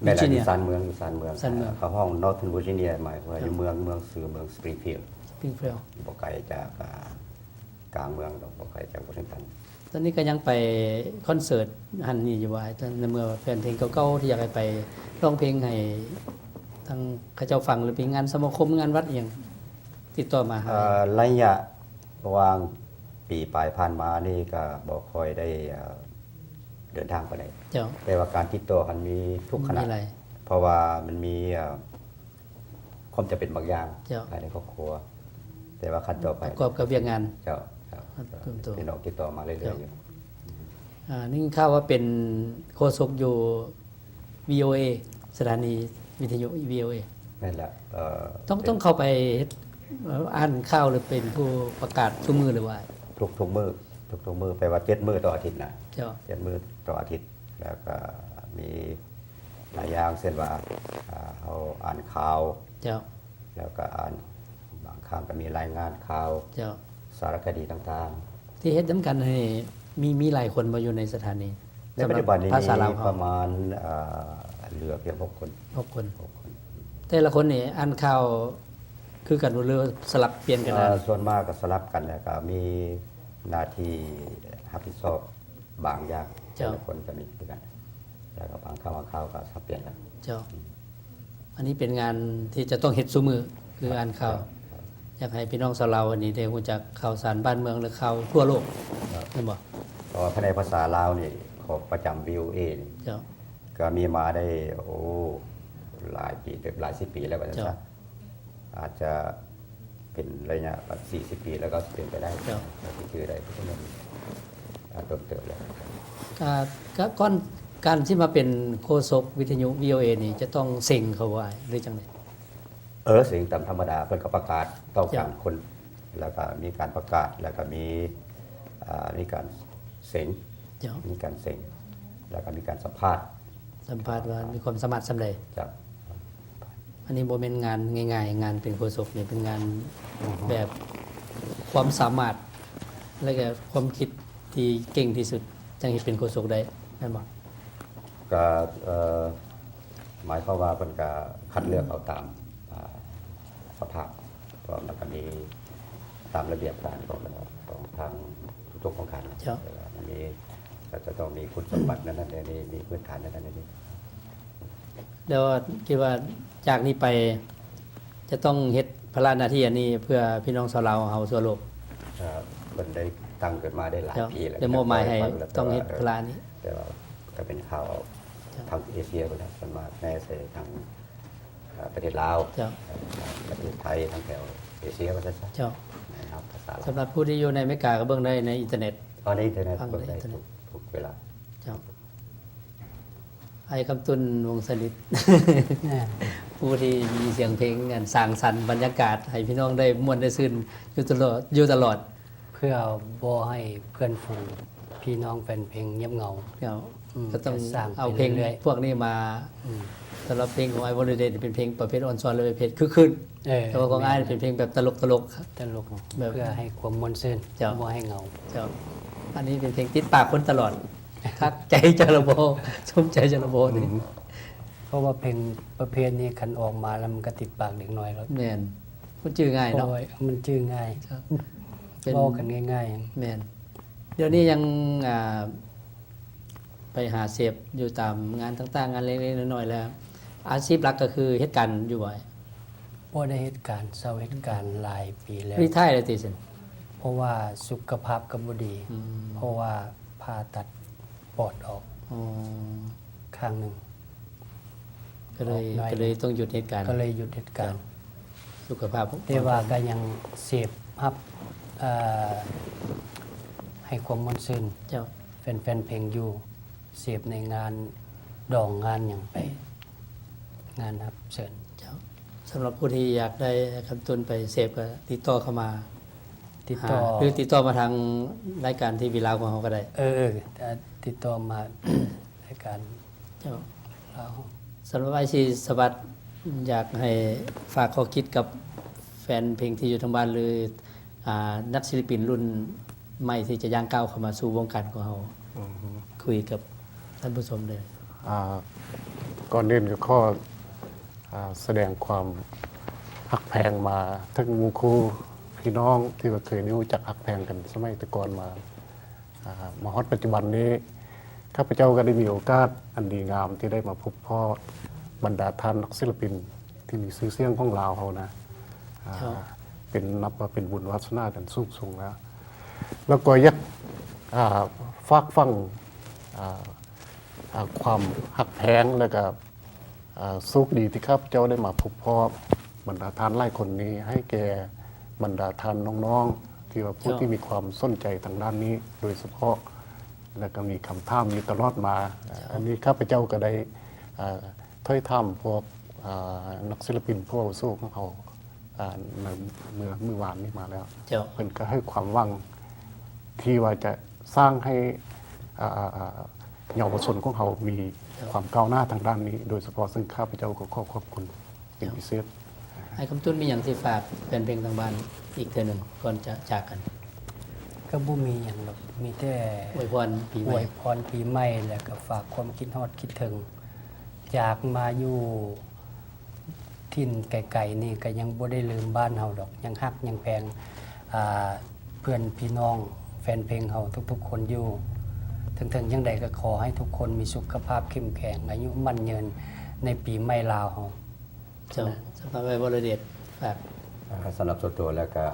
ແມ່ນແຫຼະ ວິຈິເນຍ ຢູ່ຊານເມືອງ ຢູ່ຊານເມືອງ ຊານເມືອງ ເຂົາຮ້ອງ Northern Virginia ໝາຍວ່າ ເຈົ້າ ຢູ່ເມືອງ ເມືອງຊື່ເມືອງ Springfield Springfield ບໍ່ໄກຈາກ ອ່າ ກາງເມືອງດອກ ບໍ່ໄກຈາກວໍຊິງຕັນ. ຕອນນີ້ກໍຍັງໄປຄອນເສີດຫັ້ນນີ້ຢູ່ບໍ່? ໃນເມື່ອແຟນເພງເກົ່າໆທີ່ຢາກໃຫ້ໄປຮ້ອງເພງໃຫ້ທາງເຂົາເຈົ້າຟັງ ຫຼື ເປັນງານສະມາຄົມ ງານວັດອີ່ຫຍັງ ຕິດຕໍ່ມາຫາ? ເອີ ໄລຍະ ລະຫວ່າງປີປາຍຜ່ານມານີ້ກໍບໍ່ຄ່ອຍໄດ້ ເອີ ເດີນທາງປານໃດ. ເຈົ້າ. ແຕ່ວ່າການຕິດຕໍ່ຫັ້ນມີທຸກຂະນະ ມີຫຼາຍ ເພາະວ່າມັນມີ ເອີ ຄວາມຈຳເປັນບາງຢ່າງ ເຈົ້າ ພາຍໃນຄອບຄົວ ແຕ່ວ່າຂັ້ນຕໍ່ໄປ ປະກອບກັບວຽກງານ. ເຈົ້າ ເຈົ້າ ເຈົ້າ ພີ່ນ້ອງຕິດຕໍ່ມາເລື້ອຍໆ ເຈົ້າ ຢູ່. ອ່າ ໄດ້ຍິນຂ່າວວ່າເປັນໂຄສົກຢູ່ ວີໂອເອ ສະຖານີວິທະຍຸ ວີໂອເອ. ແມ່ນແລ້ວ. ເອີ ຕ້ອງ ເປັນ ຕ້ອງເຂົ້າໄປເຮັດ ອ່າ ອ່ານຂ່າວ ຫຼື ເປັນຜູ້ປະກາດທຸກມື້ ຫຼືວ່າ? ທຸກໆມື້ ທຸກໆມື້ ແປວ່າເຈັດມື້ຕໍ່ອາທິດນະ. ເຈົ້າ. ເຈັດມື້ຕໍ່ອາທິດ ແລ້ວກໍມີຫຼາຍຢ່າງ ເຊັ່ນວ່າ ອ່າ ເຮົາອ່ານຂ່າວ. ເຈົ້າ. ແລ້ວກໍອ່ານບາງຄ ຕ່າງໆ ກໍມີລາຍງານຂ່າວ ເຈົ້າ ສາລະຄະດີຕ່າງໆ ທີ່ເຮັດນຳກັນນີ້ ມີ ມີຫຼາຍຄົນບໍ່ຢູ່ໃນສະຖານີ? ໃນປັດຈຸບັນນີ້ ສຳລັບພາສາລາວເຮົາ ປະມານ ເອີ ເຫຼືອພຽງຫົກຄົນ ຫົກຄົນ ຫົກຄົນ. ແຕ່ລະຄົນນີ້ອ່ານຂ່າວຄືກັນບໍ່ ຫຼືວ່າສະຫຼັບປ່ຽນກັນອ່ານ? ເອີ ສ່ວນມາກກໍສະຫຼັບກັນ ແລ້ວກໍມີໜ້າທີ່ຮັບຜິດຊອບບາງຢ່າງ ເຈົ້າ ແຕ່ລະຄົນກໍມີຄືກັນ ແລ້ວກໍບາງຄາວບາງຄາວກໍສັບປ່ຽນກັນ. ເຈົ້າ ອັນນີ້ເປັນງານທີ່ຈະຕ້ອງເຮັດຊຸມື້ ຄືອ່ານຂ່າວ. ຢາກໃຫ້ພີ່ນ້ອງຊາວລາວອັນນີ້ໄດ້ຮູ້ຈັກຂ່າວສານບ້ານເມືອງ ແລະ ຂ່າວທົ່ວໂລກ ແມ່ນບໍ່? ເພາະວ່າພະແນກພາສາລາວນີ້ ຂອງປະຈຳ ວີໂອເອ ນີ້ ເຈົ້າ ກໍມີມາໄດ້ ໂອ້ ຫຼາຍປີເຕີບ ຫຼາຍສິບປີແລ້ວວ່າຊັ້ນຊະ. ອາດຈະເປັນໄລຍະ ແບບສີ່ສິບປີແລ້ວກໍເປັນໄປໄດ້ ເຈົ້າ ທີ່ຈື່ໄດ້ ອ່າ ດົນເຕີບແລ້ວ. ກະ ກະກ່ອນການຊິມາເປັນໂຄສົກວິທະຍຸ ວີໂອເອ ນີ້ ຈະຕ້ອງເສັງເຂົາບໍ່ອ້າຍ ຫຼືຈັ່ງໃດ? ເອີ ເສັງຕາມທຳມະດາ ເພິ່ນກໍປະກາດຕ້ອງການຄົນ ແລ້ວກໍມີການປະກາດ ແລ້ວກໍມີ ອ່າ ມີການເສັງ ເຈົ້າ ມີການເສັງ ແລ້ວກໍມີການສຳພາດ ສຳພາດວ່າມີຄວາມສາມາດສ່ຳໃດ. ເຈົ້າ. ອັນນີ້ບໍ່ແມ່ນງານງ່າຍໆ ງານເປັນໂຄສົກນີ້ເປັນງານແບບຄວາມສາມາດ ແລະກະຄວາມຄິດທີ່ເກັ່ງທີ່ສຸດ ຈັ່ງເຮັດເປັນໂຄສົກໄດ້ ແມ່ນບໍ່? ກະ ເອີ ໝາຍຄວາມວ່າເພິ່ນກະຄັດເລືອກເອົາຕາມ ອ່າ ສະພາບ ເພາະວ່າມັນກະມີຕາມລະບຽບການຂອງ ຂອງທາງທຸກໆໂຄງການ. ເຈົ້າ. ແຕ່ວ່າມັນມີ ກໍຈະຕ້ອງມີຄຸນສົມບັດນັ້ນໆ ນີ້ ມີພື້ນຖານນັ້ນໆ ນີ້. ແລ້ວຄິດວ່າຈາກນີ້ໄປຈະຕ້ອງເຮັດພາລະໜ້າທີ່ອັນນີ້ເພື່ອພີ່ນ້ອງຊາວລາວເຮົາທົ່ວໂລກ? ເອີ ເພິ່ນໄດ້ຕັ້ງຂຶ້ນມາໄດ້ຫຼາຍປີແລ້ວ ໄດ້ມອບໝາຍໃຫ້ຕ້ອງເຮັດພາລະນີ້ ແຕ່ວ່າກໍເປັນຂ່າວທາງເອເຊຍພຸ້ນແຫຼະ ສ່ວນມາກແນ່ໃສ່ທາງ ເອີ ປະເທດລາວ ເຈົ້າ ປະເທດໄທ ທາງແຖວເອເຊຍວ່າຊັ້ນຊະ. ເຈົ້າ. ສຳລັບຜູ້ທີ່ຢູ່ໃນອາເມລິກາກໍເບິ່ງໄດ້ໃນອິນເຕີເນັດ. ອໍ ໃນອິນເຕີເນັດເບິ່ງໄດ້ທຸກເວລາ. ເຈົ້າ. ອ້າຍຄຳຕຸນ ວົງສະລິດ ຜູ້ທີ່ມີສຽງເພງອັນສ້າງສັນບັນຍາກາດໃຫ້ພີ່ນ້ອງໄດ້ມ່ວນໄດ້ຊື່ນຢູ່ຕະຫຼອດ ຢູ່ຕະຫຼອດ ເພື່ອບໍ່ໃຫ້ເພື່ອນຝູງພີ່ນ້ອງແຟນເພງງຽບເຫງົາ. ເຈົ້າ. ອືມ ກໍຕ້ອງເອົາເພງພວກນີ້ມາ. ອືມ ສຳລັບເພງຂອງອ້າຍວໍລິເດດເປັນເພງປະເພດອ່ອນຊອນ ແລະ ປະເພດຄຶກຄື້ນ. ເອີ ແຕ່ວ່າຂອງອ້າຍເປັນເພງແບບຕະຫຼົກໆ ຕະຫຼົກ ແບບເພື່ອໃຫ້ຄວາມມ່ວນຊື່ນ ເຈົ້າ ບໍ່ໃຫ້ເຫງົາ. ເຈົ້າ. ອັນນີ້ເປັນເພງຕິດປາກຄົນຕະຫຼອດ ຄັກໃຈຈະລະບໍ ສົມໃຈຈະລະບໍນີ້. ອືມ ເພາະວ່າເພງປະເພດນີ້ຄັນອອກມາແລ້ວມັນກໍຕິດປາກເດັກນ້ອຍໂລດ. ແມ່ນ. ມັນຈື່ງ່າຍເນາະ. ໂອ້ຍ ມັນຈື່ງ່າຍ. ເວົ້າກັນງ່າຍໆ. ແມ່ນ. ດຽວນີ້ຍັງ ອ່າ ໄປຫາເສບຢູ່ຕາມງານຕ່າງໆ ງານເລັກໆນ້ອຍໆ ແລ້ວ ອາຊີບຫຼັກກໍຄືເຮັດການຢູ່ບໍ່? ບໍ່ໄດ້ເຮັດການ ເຊົາເຮັດການຫຼາຍປີແລ້ວ. ຣີທາຍແລ້ວຕິຊັ້ນ? ເພາະວ່າສຸຂະພາບກໍບໍ່ດີ. ອືມ ເພາະວ່າຜ່າຕັດປອດອອກ ອໍ ຂ້າງໜຶ່ງ ກໍເລີຍ ກໍເລີຍຕ້ອງຢຸດເຮັດການ. ກໍເລີຍຢຸດເຮັດການ. ເຈົ້າ. ສຸຂະພາບ ແຕ່ວ່າກໍຍັງເສບຮັບ ເອີ ໃຫ້ຄວາມມ່ວນຊື່ນ. ເຈົ້າ. ແຟນໆເພງຢູ່ ເສບໃນງານດອງງານຫຍັງໄປ ງານຮັບເຊີນ. ເຈົ້າ. ສຳລັບຜູ້ທີ່ຢາກໄດ້ຄຳຕຸນໄປເສບກໍຕິດຕໍ່ເຂົ້າມາ ຕິດຕໍ່ ຫຼືຕິດຕໍ່ມາທາງລາຍການທີວີລາວຂອງເຮົາກໍໄດ້. ເອີ ເອີ ຕິດຕໍ່ມາລາຍການ. ເຈົ້າ. ສຳລັບອ້າຍສີສະຫວັດ ຢາກໃຫ້ຝາກຂໍ້ຄິດກັບແຟນເພງທີ່ຢູ່ທາງບ້ານ ຫຼື ອ່າ ນັກສິລະປິນລຸ້ນໃໝ່ທີ່ຈະຍ່າງກ້າວເຂົ້າມາສູ່ວົງການຂອງເຮົາ. ອືຮຶ. ຄຸຍກັບທ່ານຜູ້ຊົມເດີ. ອ່າ ກ່ອນອື່ນກໍຂໍ ອ່າ ສະແດງຄວາມຮັກແພງມາເຖິງໝູ່ຄູ່ພີ່ນ້ອງທີ່ວ່າເຄີຍໄດ້ຮູ້ຈັກຮັກແພງກັນສະໄໝແຕ່ກ່ອນມາ ອ່າ ມາຮອດປັດຈຸບັນນີ້ ຂ້າພະເຈົ້າກໍໄດ້ມີໂອກາດອັນດີງາມທີ່ໄດ້ມາພົບພໍ້ບັນດາທ່ານນັກສິລະປິນທີ່ມີຊື່ສຽງຂອງລາວເຮົານະ ອ່າ ເຈົ້າ ເປັນ ນັບວ່າເປັນບຸນວາສະໜາອັນສູງສົ່ງແລ້ວ. ແລ້ວກໍຢາກ ອ່າ ຝາກຝັງ ອ່າ ອ່າ ຄວາມຮັກແພງ ແລ້ວກໍ ອ່າ ໂຊກດີທີ່ຂ້າພະເຈົ້າໄດ້ມາພົບພໍ້ບັນດາທ່ານຫຼາຍຄົນນີ້ ໃຫ້ແກ່ບັນດາທ່ານນ້ອງໆ ທີ່ວ່າຜູ້ ເຈົ້າ ທີ່ມີຄວາມສົນໃຈທາງດ້ານນີ້ໂດຍສະເພາະ ແລ້ວກໍມີຄຳຖາມຢູ່ຕະຫຼອດມາ. ເຈົ້າ. ອັນນີ້ຂ້າພະເຈົ້າກໍໄດ້ ອ່າ ຖ້ອຍຖາມພວກ ອ່າ ນັກສິລະປິນຜູ້ອາວຸໂສຂອງເຮົາ ອ່າ ໃນເມື່ອມື້ວານນີ້ມາແລ້ວ. ເຈົ້າ. ເພິ່ນກໍໃຫ້ຄວາມຫວັງທີ່ວ່າຈະສ້າງໃຫ້ ອ່າ ອ່າ ເຍົາວະຊົນຂອງເຮົາມີ ເຈົ້າ ຄວາມກ້າວໜ້າທາງດ້ານນີ້ໂດຍສະເພາະ, ເຊິ່ງຂ້າພະເຈົ້າກໍຂໍຂອບຄຸນເປັນ ເຈົ້າ ພິເສດ. ອ້າຍຄຳຕຸນມີຫຍັງຊິຝາກແຟນເພງທາງບ້ານອີກເທື່ອໜຶ່ງກ່ອນຈະຈາກກັນ? ກໍບໍ່ມີຫຍັງດອກ ມີແຕ່ອວຍພອນປີໃໝ່ ອວຍພອນປີໃໝ່ ແລ້ວກໍຝາກຄວາມຄິດຮອດຄິດເຖິງ ຈາກມາຢູ່ຖິ່ນໄກໆນີ້ ກໍຍັງບໍ່ໄດ້ລືມບ້ານເຮົາດອກ ຍັງຮັກຍັງແພງ ອ່າ ເພື່ອນພີ່ນ້ອງແຟນເພງເຮົາທຸກໆຄົນຢູ່. ເຖິງໆຈັ່ງໃດກໍຂໍໃຫ້ທຸກຄົນມີສຸຂະພາບເຂັ້ມແຂງ ອາຍຸໝັ້ນຍືນໃນປີໃໝ່ລາວເຮົາ. ເຈົ້າ ສຳລັບອ້າຍວໍລະເດດ ຝາກ. ອ່າ ສຳລັບສ່ວນຕົວແລ້ວກໍ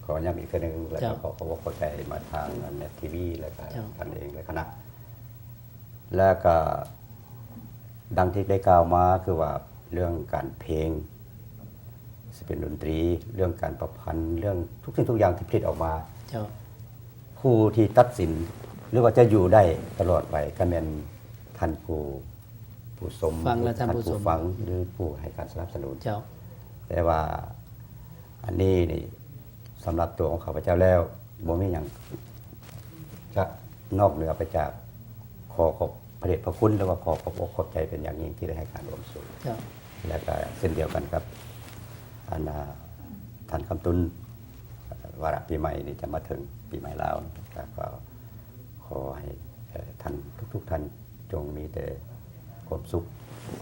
ຂໍຢ້ຳອີກເທື່ອໜຶ່ງ ແລ້ວກໍ ເຈົ້າ ຂໍຂອບອົກຂອບໃຈມາທາງແມັດທີວີ ແລ້ວກໍ ເຈົ້າ ທ່ານເອງ ແລະ ຄະນະ ແລ້ວກໍ ດັ່ງທີ່ໄດ້ກ່າວມາ ຄືວ່າເລື່ອງການເພງ ຊິເປັນດົນຕີ ເລື່ອງການປະພັນ ເລື່ອງທຸກສິ່ງທຸກຢ່າງທີ່ຜະລິດອອກມາ ເຈົ້າ ຜູ້ທີ່ຕັດສິນ ຫຼືວ່າຈະຢູ່ໄດ້ຕະຫຼອດໄປ ກໍແມ່ນທ່ານຜູ້ ຜູ້ຊົມ ຟັງ ແລະ ທ່ານ ທ່ານຜູ້ຊົມ ຜູ້ຟັງ ຫຼືຜູ້ໃຫ້ການສະໜັບສະໜູນ ເຈົ້າ ແຕ່ວ່າອັນນີ້ນີ້ ສຳລັບຕົວຂອງຂ້າພະເຈົ້າແລ້ວ ບໍ່ມີຫຍັງຈະນອກເໜືອໄປຈາກຂໍຂອບພະເດດພະຄຸນ ຫຼືວ່າຂໍຂອບອົກຂອບໃຈເປັນຢ່າງຍິ່ງທີ່ໄດ້ໃຫ້ການຮ່ວມຊ່ວຍ ເຈົ້າ ແລະກະເຊັ່ນດຽວກັນກັບ ອັນ ອາ ທ່ານຄຳຕຸນ ວາລະປີໃໝ່ນີ້ຈະມາເຖິງ ປີໃໝ່ລາວ ກະຂໍໃຫ້ ເອີ ທ່ານທຸກໆທ່ານ ຈົ່ງມີແຕ່ຄວາມສຸກ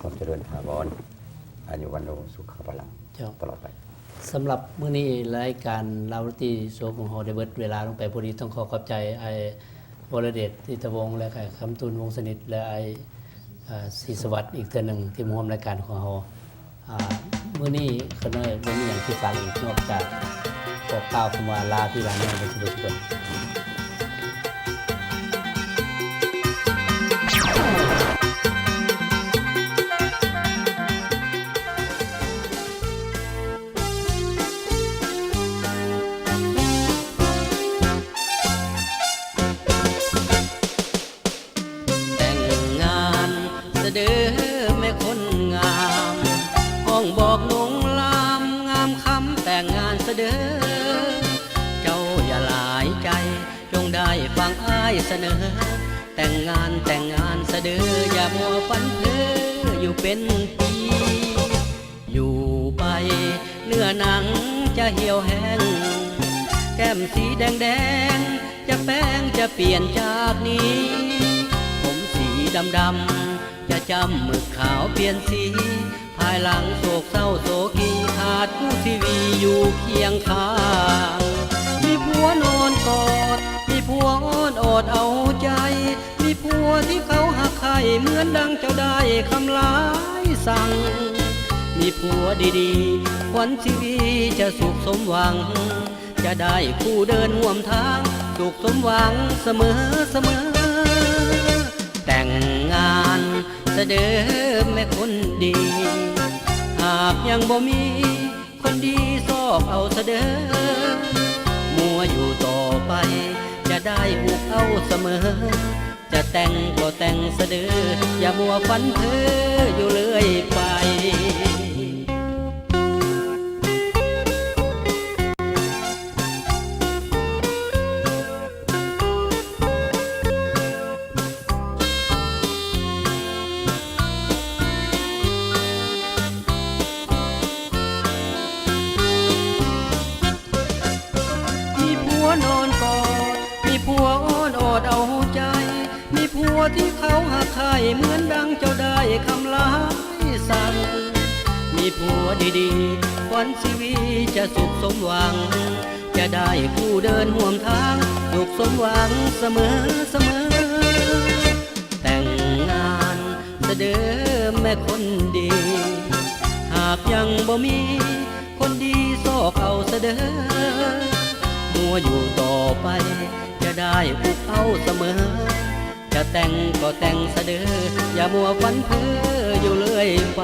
ຄວາມຈະເລີນຖາວອນ ອາຍຸວັນໂນສຸຂະພະລັງ ເຈົ້າ ຕະຫຼອດໄປ. ສຳລັບມື້ນີ້ ລາຍການລາວດນະຕີໂຊຂອງເຮົາໄດ້ເບິດເວລາລົງໄປພໍດີ. ຕ້ອງຂໍຂອບໃຈອ້າຍວໍລະເດດ ຕິດຕະວົງ ແລະ ອ້າຍຄຳຕຸນ ວົງສະໜິດ ແລະ ອ້າຍ ເອີ ສີສະຫວັດ ອີກເທື່ອໜຶ່ງທີ່ມາຮ່ວມລາຍການຂອງເຮົາ. ອາ ມື້ນີ້ຂ້ານ້ອຍບໍ່ມີຫຍັງທີ່ຝາກອີກ ນອກຈາກຂໍກ່າວຄຳວ່າລາພີ່ລານ້ອງເບິດສູ່ຜູ້ທຸກຄົນ. ແຕ່ງງານສະເດີແມ່ຄົນງາມ ຮ້ອງບອກນົງລາມງາມຄຳ ແຕ່ງງານສະເດີ ເຈົ້າຢ່າຫຼາຍໃຈ ຈົ່ງໄດ້ຟັງອ້າຍສະເໜີ ແຕ່ງງານ ແຕ່ງງານສະເດີ ຢ່າມົວຝັນເພີຢູ່ເປັນປີ. ຢູ່ໄປເນື້ອໜັງຈະຫ່ຽວແຫ້ງ ແກ້ມສີແດງໆ ຈະແປງຈະປ່ຽນຈາກນີ້ ຜົມສີດຳໆ ຈະຈ້ຳໝຶກຂາວປ່ຽນສີ ພາຍຫຼັງໂສກເສົ້າໂສກີ ຂາດຄູ່ຊີວີຢູ່ຄຽງຂ້າງ ມີຜົວນອນກອດ ມີຜົວອ້ອນອອດເອົາໃຈ ມີຜົວທີ່ເຂົາຮັກໃຄ່ ເໝືອນດັ່ງເຈົ້າໄດ້ຄຳຫຼາຍສັ່ງ ມີຜົວດີໆ ຂວັນຊີວິດຈະສຸກສົມຫວັງ ຈະໄດ້ຄູ່ເດີນຮ່ວມທາງ ສຸກສົມຫວັງສະເໝີສະເໝີ. ແຕ່ງງານສະເດີແມ່ຄົນດີ ຫາກຍັງບໍ່ມີ ຄົນດີຊອກເອົາສະເດີ ມົວຢູ່ຕໍ່ໄປ ຈະໄດ້ອຸກເອົາສະເໝີ ຈະແຕ່ງກໍແຕ່ງສະເດີ ຢ່າມົວຝັນເພີຢູ່ເລື້ອຍໄປ. ມີຜົວນອນກອດ ມີຜົວອ້ອນອອດເອົາໃຈ ມີຜົວທີ່ເຂົາຮັກໃຄ່ ເໝືອນດັ່ງເຈົ້າໄດ້ຄຳຫຼາຍສັ່ງ ມີຜົວດີໆ ຂວັນຊີວິດຈະສຸກສົມຫວັງ ຈະໄດ້ຄູ່ເດີນຮ່ວມທາງ ສຸກສົມຫວັງສະເໝີສະເໝີ. ແຕ່ງງານສະເດີແມ່ຄົນດີ ຫາກຍັງບໍ່ມີຄົນດີຊອກເອົາສະເດີ ມົວຢູ່ຕໍ່ໄປ ຈະໄດ້ອຸກເອົາສະເໝີ ຈະແຕ່ງກໍແຕ່ງສະເດີ ຢ່າມົວຝັນເພີຢູ່ເລື້ອຍໄປ.